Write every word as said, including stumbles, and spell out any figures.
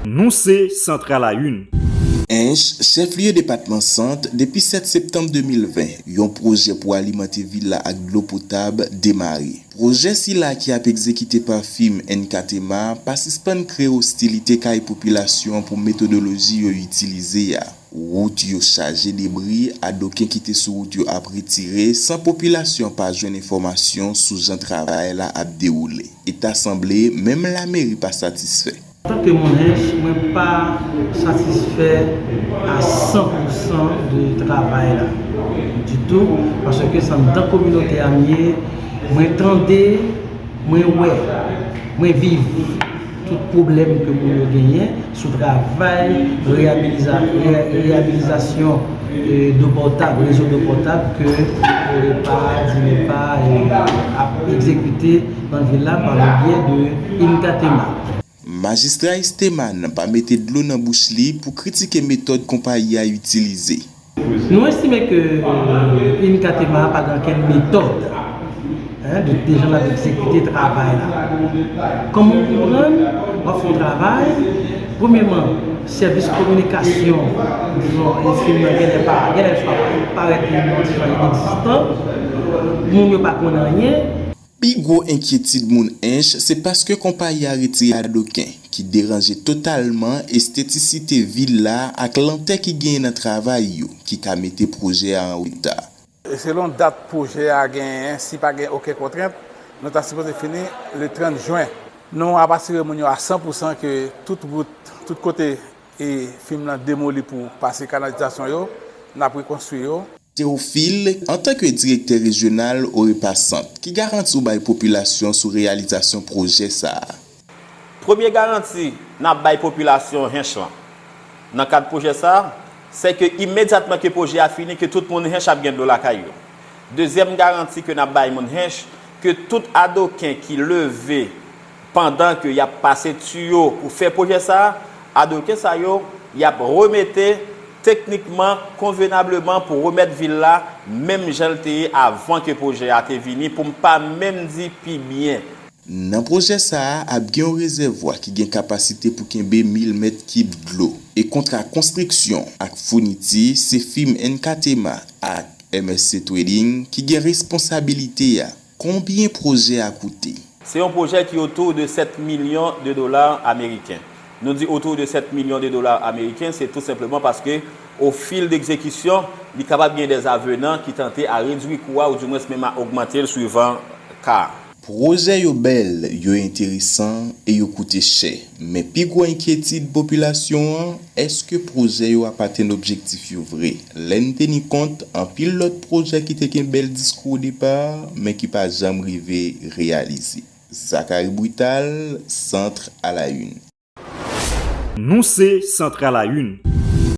Nou se Centre à la Une. Ench, chèflye depatman Sant, depi sèt septanm de mil ven, yon pwojè pou alimante vil la ak dlo potab demare. Pwojè sila ki ap egzekite pa fim Enkatema pa sispann kreye ostilite kay popilasyon an pou metodoloji yo itilize a. Wout yo chaje debri, adoken ki te sou wout yo ap retire, san popilasyon an pa jwenn enfòmasyon sou jan travay la ap dewoule. E ta sanble, menm lameri pa satisfè. Antanke moun Ench, mwen pa satisfè a san pou san de travay la ditou, paske se anndan kominote a m ye, mwen tande, mwen wè, mwen viv tout pwoblèm ke moun yo genyen sou travay reyabiliza- re- reyabilizasyon dlo potab, rezo dlo potab ke Orepa, Dinepa ap egzekite nan vil la pa le byen de Enkatema. Majistra Esteman pa mete dlo nan bouch li pou kritike metòd konpayi a itilize. Nou estime ke Enkatema pa gen okenn metòd de dejan l ap egzekite travay la. Kòm ou konprann, w ap fè yon travay, premyèman, sèvis kominikasyon, dizon, e fim nan genlè pa, genlè swa parèt yon ti jan inegzistan, moun yo pa konn anyen. Pi gwo enkyetid moun Ench se paske konpayi a retire adoken, ki deranje totalman estetisite vil la ak lantè ki genyen nan travay yo, ki ka mete pwojè a an reta. E selon dat pwojè a genyen, si pa gen okenn kontrent, nou ta sipoze fini le trant jen. Nou ap asire moun yo a san pou san ke tout wout, tout kote e fim nan demoli pou pase kanalizasyon yo, n ap rekonstwi yo. Théophile, antanke direktè rejyonal Orepa Sant, ki garanti w bay popilasyon sou reyalizasyon pwojè sa a? Premye garanti n ap bay popilasyon Ench lan nan kad pwoje sa, se ke imedyatman ke pwoje a fini, ke tout moun Ench ap gen dlo lakay yo. Dezyèm garanti ke n ap bay moun Ench, ke tout adoken ki leve pandan ke y ap pase tiyo pou fè pwoje sa, adoken sa yo, y ap remete teknikman, konvenableman pou remèt vil la menm jan l te ye avan ke pwoje a te vini, pou m pa menm di pi byen. Nan pwojè sa a, ap gen yon rezèvwa ki gen kapasite pou kenbe mil mèt kib dlo. E kontra konstriksyon ak founiti se fim Enkatema ak M S C Trading ki gen responsabilite a. Konbyen pwojè a koute? Se yon pwojè ki otou de sèt milyon de dola ameriken. Nou di otou de sèt milyon de dola ameriken, se tou senpleman paske, o fil degzekisyon, li kapab gen dè avenan ki tante a redwi kou a, oudimwens menm a ogmante l swivan ka a. Pwojè yo bèl, yo enteresan e yo koute chè. Men pi gwo enkyetid popilasyon an, èske pwojè yo ap atenn objektif yo vre? Lè n teni kont anpil lòt pwojè ki te gen bèl diskou o depa, men ki pa janm rive reyalize. Zachary Brutal, Centre à la Une. Nou se Centre à la Une.